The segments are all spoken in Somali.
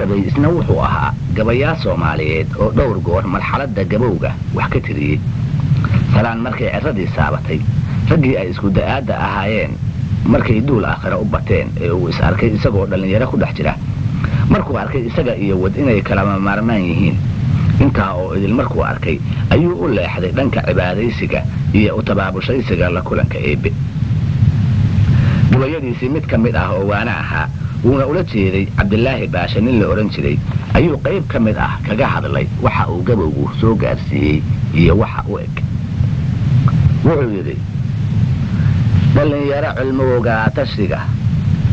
Carabay isna wuxuu ahaa gabayaa Soomaaliyeed oo dhowr goor marxaladda gabowga wax ka tiriyey. Salaan markay cirradii saabatay, raggii ay isku da'aadda ahaayeen markay duul aakhira u bateen ee uu is arkay isagoo dhallinyaro ku dhex jira, markuu arkay isaga iyo wad inay kalama maarmaan yihiin, intaa oo idil markuu arkay ayuu u leexday dhanka cibaadaysiga iyo u tabaabushaysiga la kulanka Eebbe. Gabayadiisii mid ka mid ah oo waana ahaa, wuuna ula jeeday Cabdilaahi Baashe nin la odhan jiray, ayuu qayb ka mid ah kaga hadlay waxa uu gabowgu soo gaarsiiyey iyo waxa u eg. Wuxuu yidhi: dhallinyaro cilmowgaa tashiga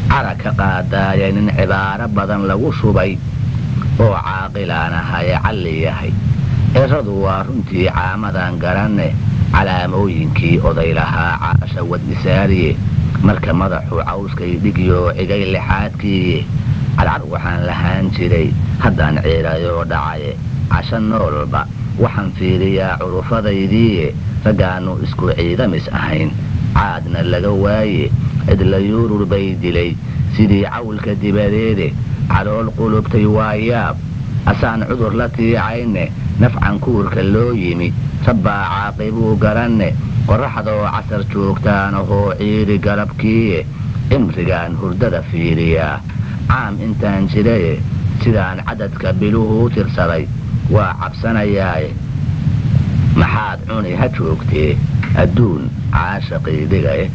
cara ka qaadaaya, nin cibaaro badan lagu shubay oo caaqilaan ahaye calli yahay, ciradu waa runtii caamadan garanne, calaamooyinkii oday lahaa caasha wad isaariye, marka madaxu cawskay dhigyo cigay lixaadkiiye, cadcad waxaan lahaan jiray haddaan ciirayoo dhacaye, casho noolba waxaan fiiriyaa curufadaydiiye, raggaannu isku ciidamis ahayn caadna laga waaye, cidla yuurur bay dilay sidii cawlka dibadeede, calool qulubtay waa yaab asaan cudur la tiicayne, nafcan kuurka loo yimi rabbaa caaqibuu garanne, qorraxdoo casar joogtaanahoo ciiri galabkiiye, cimrigaan hurdada fiiriyaa caam intaan jiraye, sidaan cadadka biluhu tirsaday waa cabsanayaaye, maxaad cuni ha joogtee adduun caashaqii dhigaye.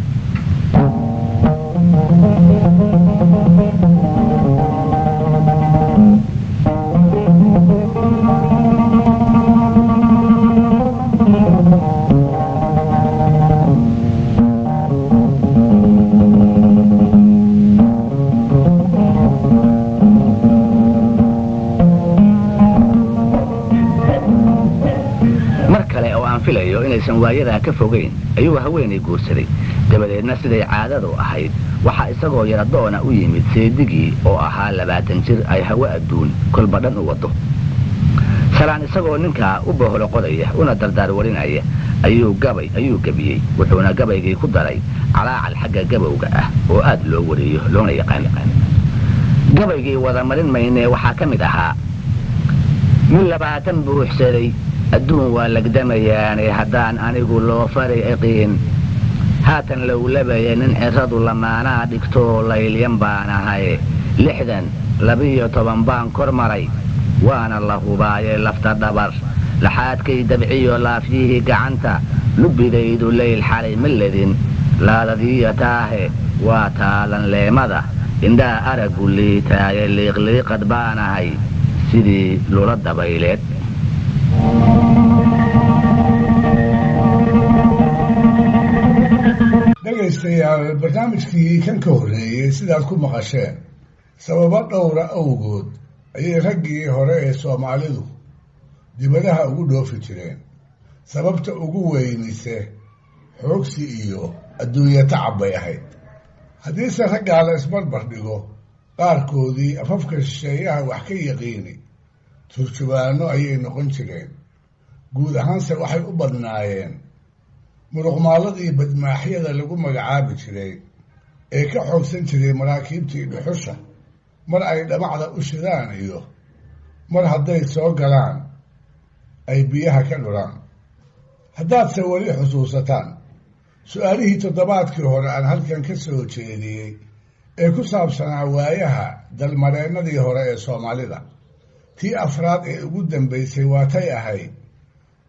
Mar kale oo aan filayo inaysan waayadaa ka fogayn ayuu haweenay guursaday. Dabadeedna siday caadadu ahayd waxaa isagoo yaradoona u yimid seedigii oo ahaa 20 jir ay hawo adduun kolba dhan u waddo. Salaan isagoo ninkaa u boholoqodaya una dardaarwarinaya ayuu gabay ayuu gebiyey, wuxuuna gabaygii ku daray calaacal xagga gabowga ah oo aad loo wariyo loona yaqaan. Gabaygii wada marin maynee waxaa ka mid ahaa: min 20 buuxsaday adduun waa lagdamayaane, haddaan anigu loo fari iqiin haatan lowlabaya, nin ciradu lamaanaa dhigtoo laylyan baan ahaye, 60 12 baan kor maray waana la hubaaye, lafta dhabar laxaadkay dabciyo laafyihii gacanta, lubbidaydu layl xalay ma ledin laadadiiya taahe, waa taalan leemada indhaha araggu liitaaye, liiqliiqad baan ahay sidii lula dabayleed. Dhegaystayaal, barnaamijkii kan ka horreeyey sidaad ku maqasheen, sababo dhowra awgood ayay raggii hore ee Soomaalidu dibadaha ugu dhoofi jireen. Sababta ugu weynise xoogsi iyo adduunyo tacab bay ahayd. Haddiise raggaa la isbarbar dhigo, qaarkoodii afafka shisheeyaha wax ka yaqiini turjubaanno ayay noqon jireen. Guud ahaanse waxay u badnaayeen muruqmaaladii badmaaxyada lagu magacaabi jiray ee ka xoogsan jiray maraakiibtii dhuxusha mar ay dhamacda u shidaan iyo mar hadday soo galaan ay biyaha ka dhuraan. Haddaadse weli xusuusataan su-aalihii toddobaadkii hore aan halkan ka soo jeediyey ee ku saabsanaa waayaha dalmareennadii hore ee Soomaalida, tii afraad ee ugu dambaysay waatay ahayd: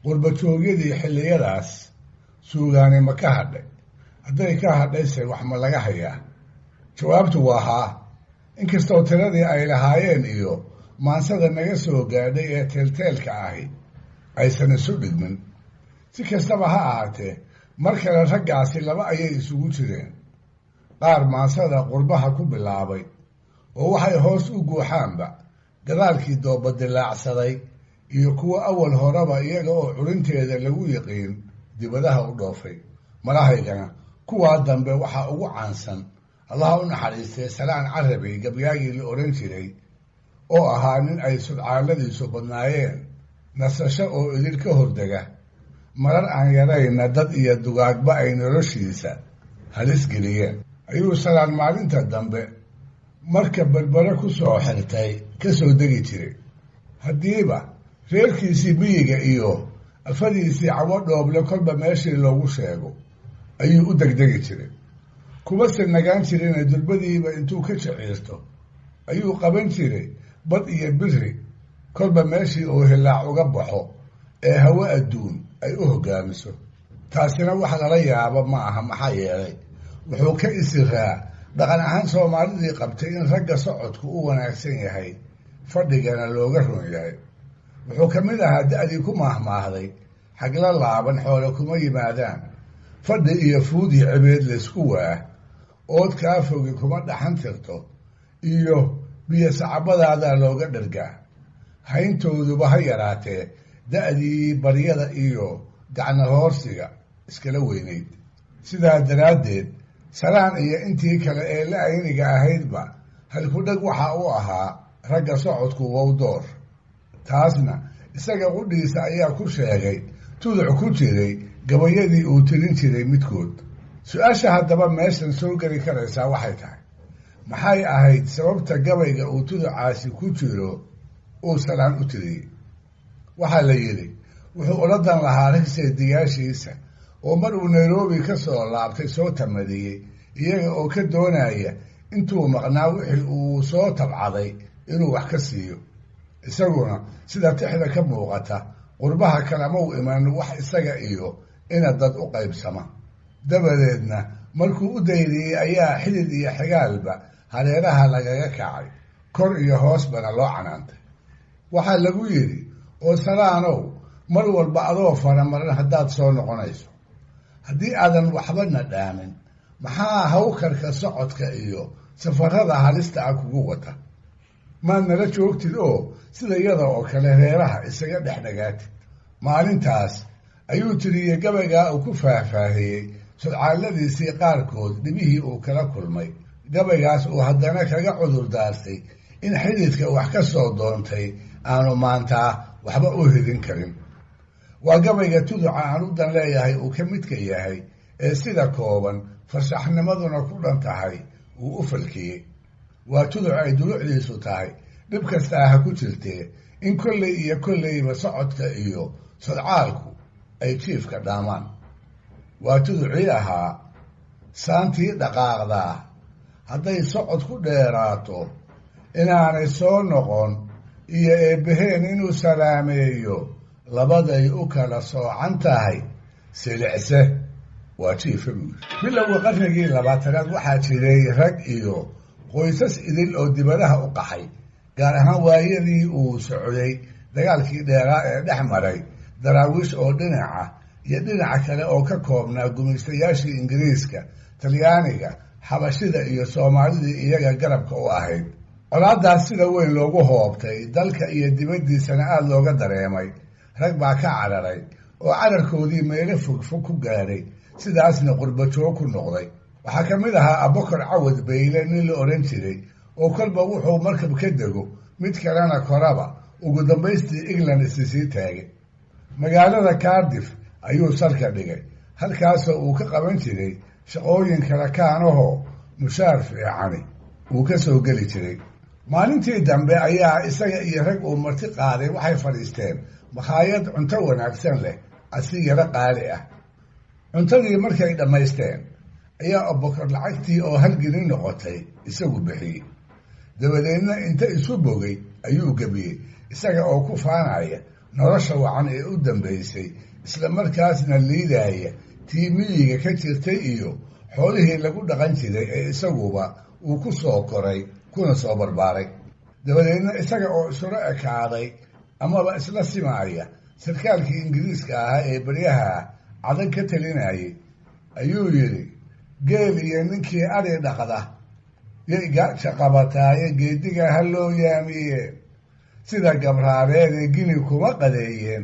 qurbajoogyadii xilliyadaas suugaani ma ka hadhay? Hadday ka hadhayse wax ma laga hayaa? Jawaabtu waa haa, inkastoo tiradii ay lahaayeen iyo maansada naga soo gaadhay ee teelteelka ahi aysan isu dhigmin. Si kastaba ha ahaatee, mar kale raggaasi laba ayay isugu jireen: qaar maansada qurbaha ku bilaabay oo waxay hoos u guuxaanba gadaalkii doobadilaacsaday, iyo kuwo awal horeba iyaga oo curinteeda lagu yiqiin dibadaha u dhoofay. Malahaygana kuwaa dambe waxaa ugu caansan, Allaha u naxariistay, Salaan Carabey gabyaagii la odhan jiray oo ahaa nin ay sudcaaladiisu badnaayeen, nasasho oo idil ka hordega, marar aan yarayna dad iyo dugaagba ay noloshiisa halis geliyeen. Ayuu Salaan maalinta dambe marka Berbere ku soo xirtay ka soo degi jiray. Haddiiba reerkiisii miyiga iyo afadiisii Cawo Dhooble kolba meeshii loogu sheego ayuu u degdegi jiray. Kumase nagaan jirina durbadiiba intuu ka jiciirto ayuu qaban jiray bad iyo biri kolba meeshii uu hilaac uga baxo ee hawo adduun ay u hoggaamiso. Taasina wax lala yaabo ma aha, maxaa yeelay wuxuu ka isiraa dhaqan ahaan Soomaalidii qabtay in ragga socodku u wanaagsan yahay, fadhigana looga run yahay. Wuxuu ka mid ahaa da'dii ku maahmaahday xagla laaban xoole kuma yimaadaan, fadhi iyo fuudi cibeed laysku waa, ood kaa fogi kuma dhaxan tirto, iyo biyo sacabadaadaa looga dhargaa. Hayntooduba ha yaraatee da'dii baryada iyo gacna hoorsiga iskala weynayd. Sidaa daraaddeed Salaan iyo intii kale ee la ayniga ahaydba halkudheg waxa uu ahaa ragga socodku wow door. Taasna isaga qudhiisa ayaa ku sheegay tuduc ku jiray gabayadii uu tirin jiray midkood. Su-aasha haddaba meeshan soo geli karaysaa waxay tahay, maxay ahayd sababta gabayga uu tuducaasi ku jiro uu Salaan u tiriyey? Waxaa la yidhi wuxuu ula dan lahaa rag seediyaashiisa oo mar uu Nairobi ka soo laabtay soo tamadiyey, iyaga oo ka doonaya intuu maqnaa wixii uu soo tabcaday inuu wax ka siiyo. Isaguna sida tixda ka muuqata qurbaha kalamau iman wax isaga iyo ina dad u qaybsama. Dabadeedna markuu u dayriyey ayaa xidid iyo xigaalba hareeraha lagaga kacay, kor iyo hoosbana loo canaantay. Waxaa lagu yidhi, oo Salaanow, mar walba adoo faramaran haddaad soo noqonayso, haddii aadan waxbana dhaamin, maxaa hawkarka socodka iyo safarada halista ah kugu wata? Maad nala joogtid oo sida iyada oo kale reeraha isaga dhex dhagaatid. Maalintaas ayuu tiriyey gabaygaa uu ku faahfaahiyey sodcaalladiisii qaarkood dhibihii uu kala kulmay. Gabaygaas uu haddana kaga cudur daartay in xididka wax ka soo doontay aanu maantaa waxba u hidin karin. Waa gabayga tuduca aan u dan leeyahay uu ka midka yahay ee sida kooban farshaxnimaduna ku dhan tahay uu u falkiyey. Waa tuduc ay dulucdiisu tahay dhib kastaa ha ku jirtee in kolley iyo kolleyba socodka iyo sodcaalku ay jiifka dhaamaan. Waa tuducii ahaa saantii dhaqaaqdaa hadday socod ku dheeraato inaanay soo noqon iyo eebbaheen inuu salaameeyo labaday u kala soocan tahay silicse waa jiifa buu yidhi. Bilowga qarnigii 20aad waxaa jiray rag iyo qoysas idil oo dibadaha u qaxay, gaar ahaan waayadii uu socday dagaalkii dheeraa ee dhex maray Daraawiish oo dhinaca iyo dhinaca kale oo ka koobnaa gumaystayaashii Ingiriiska, Talyaaniga, Xabashida iyo Soomaalidii iyaga garabka u ahayd. Colaaddaas sida weyn loogu hoobtay dalka iyo dibaddiisana aada looga dareemay. Rag baa ka cararay oo cararkoodii meelo fogfog ku gaadhay, sidaasna qurbajoog ku noqday. Waxaa ka mid ahaa Abokor Cawad Bayle nin la odhan jiray oo kolba wuxuu markab ka dego mid kalena koraba ugu dambaystii England isi sii taagay. Magaalada Cardiff ayuu salka dhigay, halkaasoo uu ka qaban jiray shaqooyin kale kaanahoo mushaar fiicani uu ka soo geli jiray. Maalintii dambe ayaa isaga iyo rag uu marti qaaday waxay fadhiisteen makhaayad cunto wanaagsan leh, asi yaro qaali ah. Cuntadii markay dhammaysteen ayaa Abokor lacagtii oo halgeli noqotay isagu bixiyey. Dabadeedna inta isu bogay ayuu gebiyey, isaga oo ku faanaya nolosha wacan ee u dambaysay, isla markaasna liidaaya tii miyiga ka jirtay iyo xoolihii lagu dhaqan jiray ee isaguba uu ku soo koray kuna soo barbaaray. Dabadeedna isaga oo isula ekaaday amaba isla simaaya sarkaalkii Ingiriiska ahaa ee baryaha cadan ka talinayay ayuu yidhi, geel iyo ninkii ari dhaqda yay gaaja qabataaye geediga ha loo yaamiye, sida gabraareede gini kuma qadeeyeen,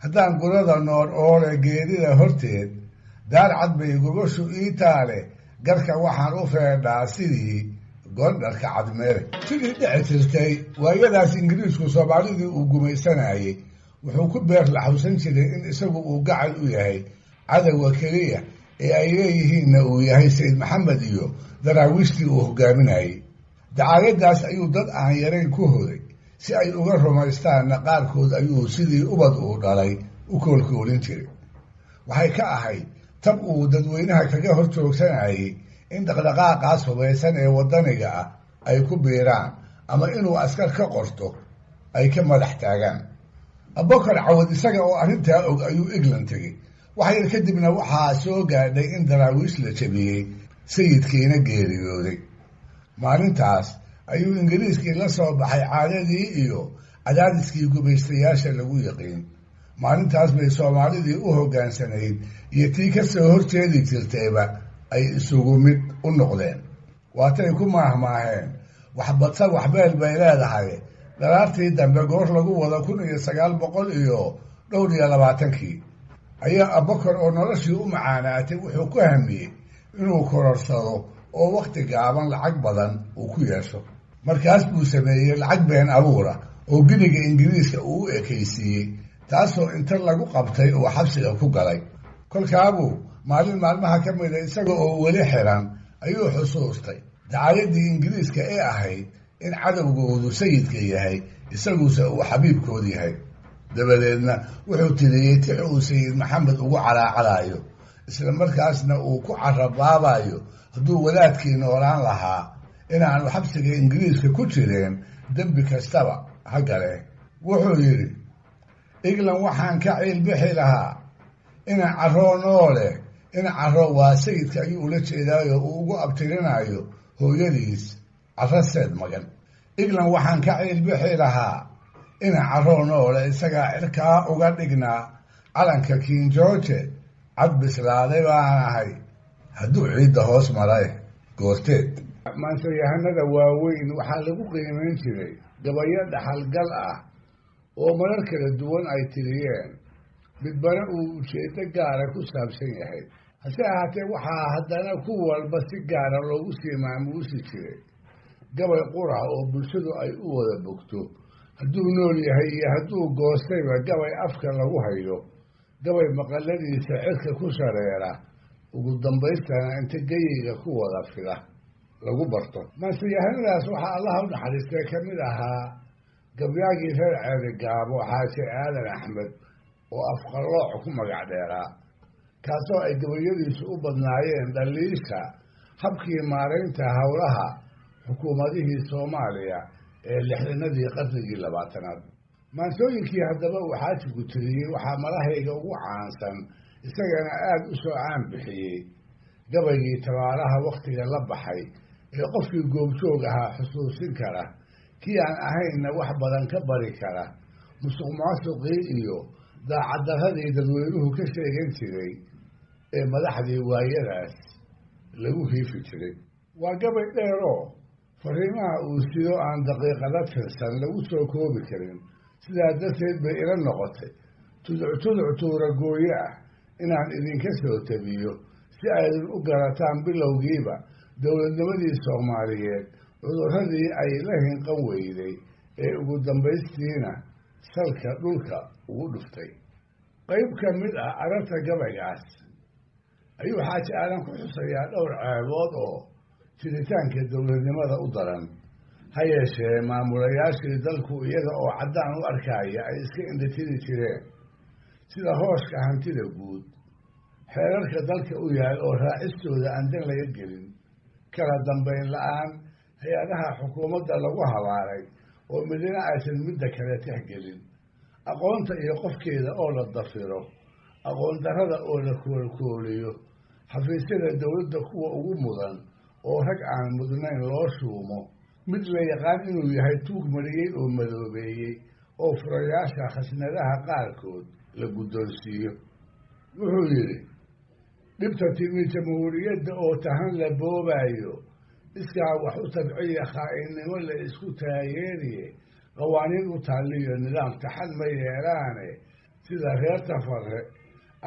haddaan gurada noor oole geedida horteed daar cad bay gogoshu ii taale, garka waxaan u feedhaa sidii gondharka cadmeere. Sidii dhici jirtay waayadaas Ingiriisku Soomaalidii uu gumaysanayey wuxuu ku beer laxawsan jiray in isagu uu gacal u yahay, cadowga keliya ee ay leeyihiinna uu yahay Sayid Maxamed iyo daraawiishtii uu hogaaminayey. Dacaayaddaas ayuu dad aan yarayn ku hoday si ay uga rumaystaanna qaarkood ayuu sidii ubad uu dhalay u koolkoolin jiray. Waxay ka ahayd tab uu dadweynaha kaga hor joogsanayay in dhaqdhaqaaqaas hubaysan ee waddaniga ah ay ku biiraan ama inuu askar ka qorto ay ka madax taagaan. Abokar Cawad isaga oo arrintaa og ayuu England tegey. Wax yar kadibna waxaa soo gaadhay in Daraawiish la jabiyey, sayidkiina geeriyooday. Maalintaas ayuu Ingiriiskii la soo baxay caadadii iyo cadaadiskii gumaystayaasha lagu yaqiin. Maalintaas bay Soomaalidii u hoggaansanayd iyo tii ka soo horjeedi jirtayba ay isugu mid u noqdeen. Waatay ku maahmaaheen waxbadsa waxbeel bay leedahay. Dhalaartii dambe goor lagu wado 1924-kii ayaa Abokar oo noloshii u macaanaatay wuxuu ku hamiyey inuu kororsado oo wakhti gaaban lacag badan uu ku yeesho. Markaas buu sameeyey lacag been abuura oo giniga Ingiriiska uu u ekaysiiyey, taasoo inta lagu qabtay uu xabsiga ku galay. Kolkaabuu maalin maalmaha ka mida isaga oo weli xiran ayuu xusuustay dacaayadii Ingiriiska ee ahayd in cadowgoodu sayidka yahay, isaguse uu xabiibkoodu yahay. Dabadeedna wuxuu tiriyey tix uu Sayid Maxamed ugu calaacalayo, isla markaasna uu ku carabaabayo hadduu wadaadkii noolaan lahaa inaanu xabsiga Ingiriiska ku jireen dembi kastaba ha galee. Wuxuu yidhi: England waxaan ka ciilbixi lahaa ina caroo noole. Ina caro waa sayidka ayuu ula jeedaayo uu ugu abtirinayo hooyadiis Carro Seed Magan. England waxaan ka ciilbixi lahaa ina caroo noole, isagaa cirkaa uga dhignaa calanka King George, cad bislaaday baan ahay hadduu ciidda hoos maray goorteed. Maansayahanada waaweyn waxaa lagu qiimayn jiray gabayo dhaxalgal ah oo marar kala duwan ay tiriyeen, midbana uu ujeeddo gaara ku saabsan yahay. Hase ahaatee waxaa haddana ku walba si gaara loogu sii maamuusi jiray gabay qura oo bulshadu ay u wada bogto, hadduu nool yahay iyo hadduu goostayba, gabay afka lagu hayo, gabay maqaladiisa cirka ku shareera, ugu dambaystana inta geyiga ku wada fida lagu barto. Maanseyahanadaas waxaa Allaha u naxariistay ka mid ahaa gabyaagii reer Ceeri Gaabo, Xaaji Aadan Axmed, oo Afqalooc ku magac dheeraa, kaasoo ay gabayadiisu u badnaayeen dhaliisha habkii maaraynta howlaha xukuumadihii Soomaaliya ee lixdanadii qarnigii 20aad. Maansooyinkii haddaba uu xaajigu tiriyey waxaa malahayga ugu caansan, isagana aada u soo caan bixiyey, gabaygii tabaaraha wakhtiga la baxay ee qofkii goobjoog ahaa xusuusin kara, kii aan ahaynna wax badan ka bari kara musuq maasuqii iyo daacaddarradii dadweynuhu ka sheegan jiray ee madaxdii waayadaas lagu hiifi jiray. Waa gabay dheeroo fariimaha uu sido aan daqiiqada tirsan lagu soo koobi karin. Sidaa darteed bay ila noqotay tuduc tuduc tuuragooye ah inaan idinka soo tabiyo si aydin u garataan bilowgiiba dowladnimadii Soomaaliyeed cudurradii ay la hinqan weyday ee ugu dambaystiina salka dhulka ugu dhuftay. Qayb ka mid ah ararta gabaygaas ayuu Xaaji Aadan ku xusayaa dhowr ceebood oo jiritaanka dowladnimada u daran, ha yeeshee maamulayaashii dalku iyaga oo caddaan u arkaya ay iska indhatiri jireen, sida hooshka hantida guud, xeerarka dalka u yaal oo raacistooda aan dan laga gelin, kala dambayn la-aan hay-adaha xukuumadda lagu habaaray oo midna aysan midda kale tixgelin, aqoonta iyo qofkeeda oo la dafiro, aqoon darrada oo la koolkooliyo, xafiisyada dowladda kuwa ugu mudan oo rag aan mudnayn loo shuumo, mid la yaqaan inuu yahay tuug mariyey oo madoobeeyey oo furayaasha khasnadaha qaarkood la guddoonsiiyo. Wuxuu yidhi: dhibta timi jamhuuriyadda oo tahan la boobayo, iskaa wax u tabciya khaainnimo la isku taageeriye, qawaaniin u taaliyo nidaam taxan ma yeelaane, sida reer Tafarre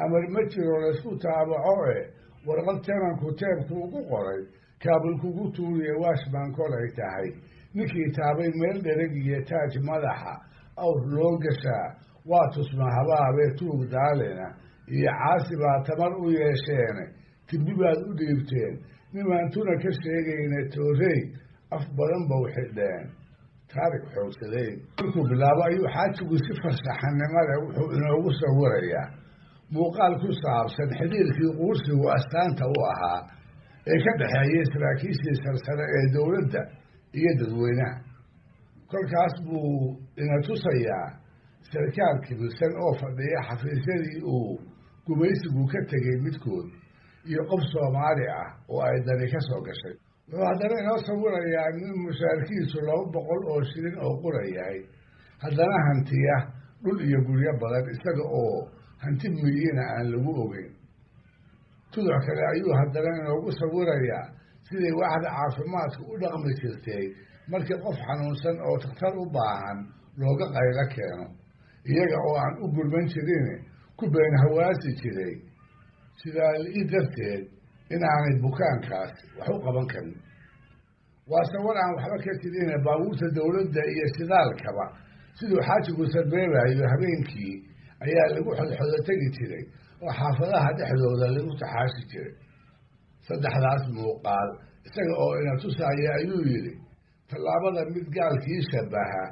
amar ma jiro laysku taabaco e warqad jananku teebku ugu qoray Kaabul kugu tuuriye washman kolay tahay, ninkii taabay meel dhereg iyo taaj madaxa awr loo gashaa waa tusma habaabee, tuug daalina iyo caasi baa tamar u yeesheene, tibbi baad u dhiibteen nimaan tuna ka sheegayna toorey Af badan bau xidheen taarig xoogsaday. Markuu bilaabo ayuu xaajigu si farshaxanimo leh wuxuu inoogu sawirayaa muuqaal ku saabsan xidhiirkii quursigu astaanta u ahaa ee ka dhexeeyay saraakiishii sarsare ee dowladda iyo dadweynaha. Kolkaas buu ina tusayaa sarkaal kibirsan oo fadhiya xafiisyadii uu gumaysigu ka tegey midkood iyo qof Soomaali ah oo ay dani ka soo gashay. Wuxuu haddana inoo sawirayaa nin mushaarkiisu 200 oo shilin oo qura yahay, haddana hantiya dhul iyo guryo badan, isaga oo hanti miyina aan lagu ogeyn. Tuduc kale ayuu haddana inoogu sawirayaa siday waaxda caafimaadka u dhaqmi jirtay markii qof xanuunsan oo takhtar u baahan looga qaylo keeno, iyaga oo aan u gurman jirin ku been hawaasi jiray sidaa i darteed inaanay bukaankaas wax u qaban karin. Waase war aan waxba ka jirine baabuurta dowladda iyo shidaalkaba siduu xaajigu sarbeebayo habeenkii ayaa lagu xodxodo tegi jiray oo xaafadaha dhexdooda lagu taxaashi jiray. Saddexdaas muuqaal isaga oo ina tusaaya ayuu yidhi: tallaabada mid gaalkii shabaha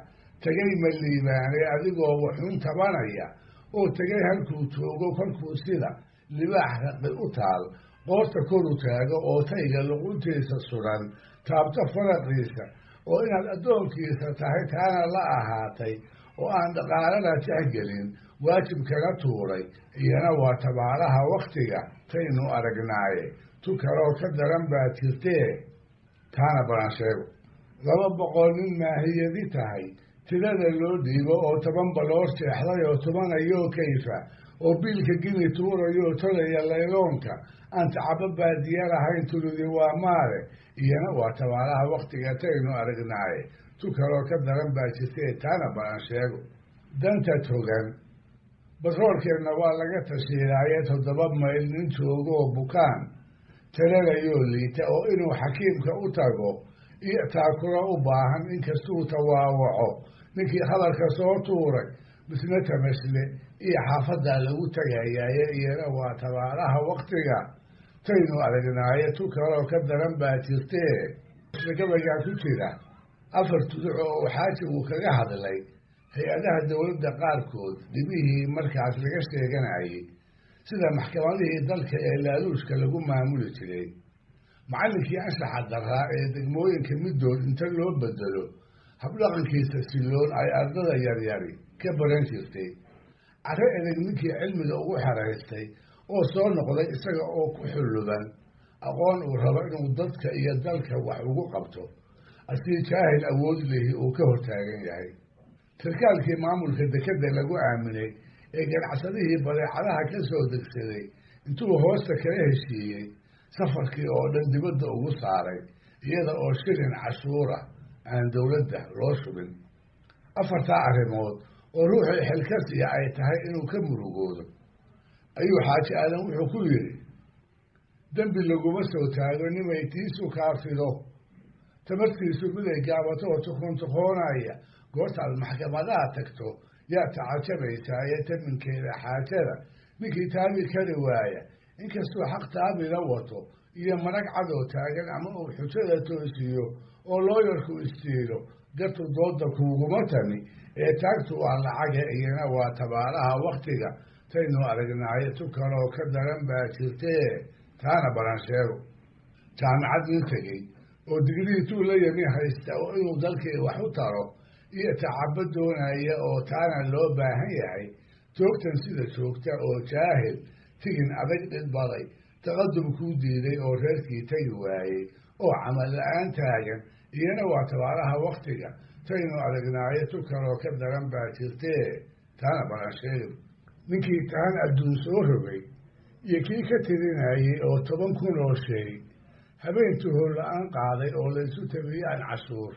tegay ma liibaanay adigoo waxuun tabanaya oo tegay halkuu joogo, kolkuu sida libaax raqi u taal qoorta koru taago oo tayga luquntiisa suran taabto faraqiisa, oo inaad addoonkiisa tahay taana la ahaatay oo aan dhaqaalana tixgelin waajibkana tuuray, iyana waa tabaalaha waktiga taynu aragnaaye, tu kaloo ka daran baa jirtee taana balan sheego. 200 nin maahiyadi tahay tirada loo dhiibo oo 10 baloor jeexday oo tumanayoo kayfa oo biilka gini tuurayoo tolaya layloonka aan tacabo baadiya lahayn tuludi waa maale, iyana waa tabaalaha waktiga taynu aragnaaye, tu kaloo ka daran baa jirtee taana balan sheego. Danta togan batroolkeenna waa laga tashiilaaye 7 mayl nin joogoo bukaan talalayoo liita oo inuu xakiimka u tago iyo taakuro u baahan, inkastuu tawaawaco ninkii hadalka soo tuuray misna tamasle iyo xaafaddaa lagu tagayaaye, iyana waa tabaalaha waktiga taynu aragnaaye, tu kaloo ka daran baa jirtee. Gabaygaa ku jira 4 tuduc oo uu xaajigu kaga hadlay hay-adaha dowladda qaarkood dhibihii markaas laga sheeganayay, sida maxkamadihii dalka ee laaluushka lagu maamuli jiray, macallinkii anshaxa daraa ee degmooyinka middood inta loo bedelo habdhaqankiisa siloon ay ardada yaryari ka baran jirtay, carre edeg ninkii cilmiga ugu xeraystay oo soo noqday isaga oo ku xulluban aqoon uu rabo inuu dadka iyo dalka wax ugu qabto, asii jaahil awood lihi uu ka hortaagan yahay, sarkaalkii maamulka dekedda lagu aaminay ee ganacsadihii badeecadaha ka soo degsaday intuu hoosta kala heshiiyey safarkii oo dhan dibadda ugu saaray iyada oo shilin cashuura aan dowladda loo shubin. 4taa arrimood oo ruuxii xilkasiya ay tahay inuu ka murugoodo ayuu Xaaji Aadan wuxuu ku yidhi: dembi laguma soo taago nimay tiisu kaafido, tabartiisu miday gaabato oo tuqoontuqoonaya goortaad maxkamadaha tagto yaa tacajabaysaa ee taminkeeda xaajada ninkii taabi kari waaya, inkastuu xaq taabila wato iyo marag cadoo taagan ama uu xujada toosiyo oo looyarku istiilo, gartu dooda kuuguma tami ee taagtu waa lacaga, iyana waa tabaalaha waktiga taynu aragnaaye, tu kaloo ka daran baa jirtee taana balan sheego. Jaamicad nin tegey oo digrii tuu la yimi haysta oo inuu dalkii wax u taro iyo tacabo doonaya oo taana loo baahan yahay, joogtan sida joogta oo jaahil tigin adag dhidbaday taqadum kuu diiday oo reerkii tegi waayey oo camal la-aan taagan, iyana waa tabaalaha waktiga taynu aragnaaye, tu kaloo ka daran baa jirtee taana balan sheego. Ninkii tahan adduun soo rogay iyo kii ka tirinayay oo 10,000 oo shay habeentii hor la-aan qaaday oo laysu tabiyey aan cashuur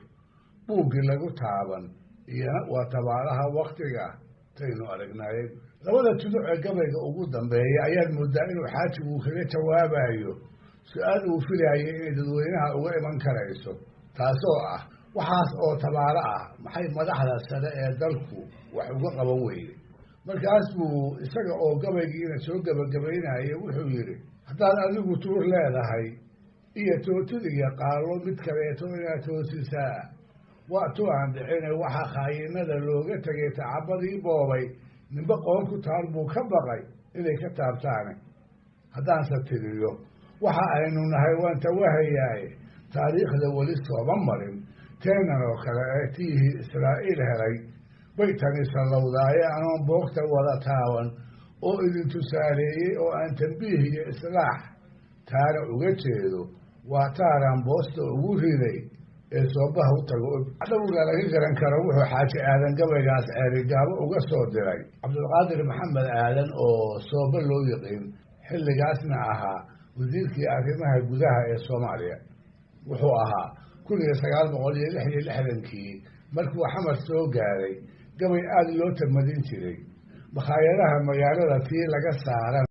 buuggii lagu taaban, iyana waa tabaalaha waktiga taynu aragnaaye. Labada tuduc ee gabayga ugu dambeeya ayaad moodaa inuu xaajigu kaga jawaabayo su-aal uu filayay inay dadweynaha uga iman karayso, taasoo ah waxaas oo tabaalo ah maxay madaxda sare ee dalku wax uga qaban weyde. Markaas buu isaga oo gabaygiina soo gebagabaynaya wuxuu yidhi: haddaad adigu tuur leedahay Iyo tootid iyo qaallo mid kaleeto inaad toosisaa waa tu aan dhicine. Waxa khaayinada looga tegay tacabadii boobay, ninba qoon ku taal buu ka baqay inay ka taabtaane. Haddaanse tiriyo waxa aynu nahay waan tawahayaaye, taariikhda weli sooma marin teenan oo kale ee tiihii Israa'iil helay bay tani sallowdaaye. Anoon boogta wada taaban oo idin tusaaleeyey oo aan tambiih iyo islaax taana uga jeedo, waa taaraan boosta ugu riday ee soobaha u tago. Dhowga laga garan karo wuxuu Xaaji Aadan gabaygaas Ceerigaabo uga soo diray Cabdulqaadir Maxamed Aadan oo Soobe loo yiqiin, xilligaasna ahaa wasiirkii arrimaha gudaha ee Soomaaliya. Wuxuu ahaa 1966-kii markuu Xamar soo gaaray, gabay aada loo tamadin jiray makhaayadaha magaalada tii laga saaran.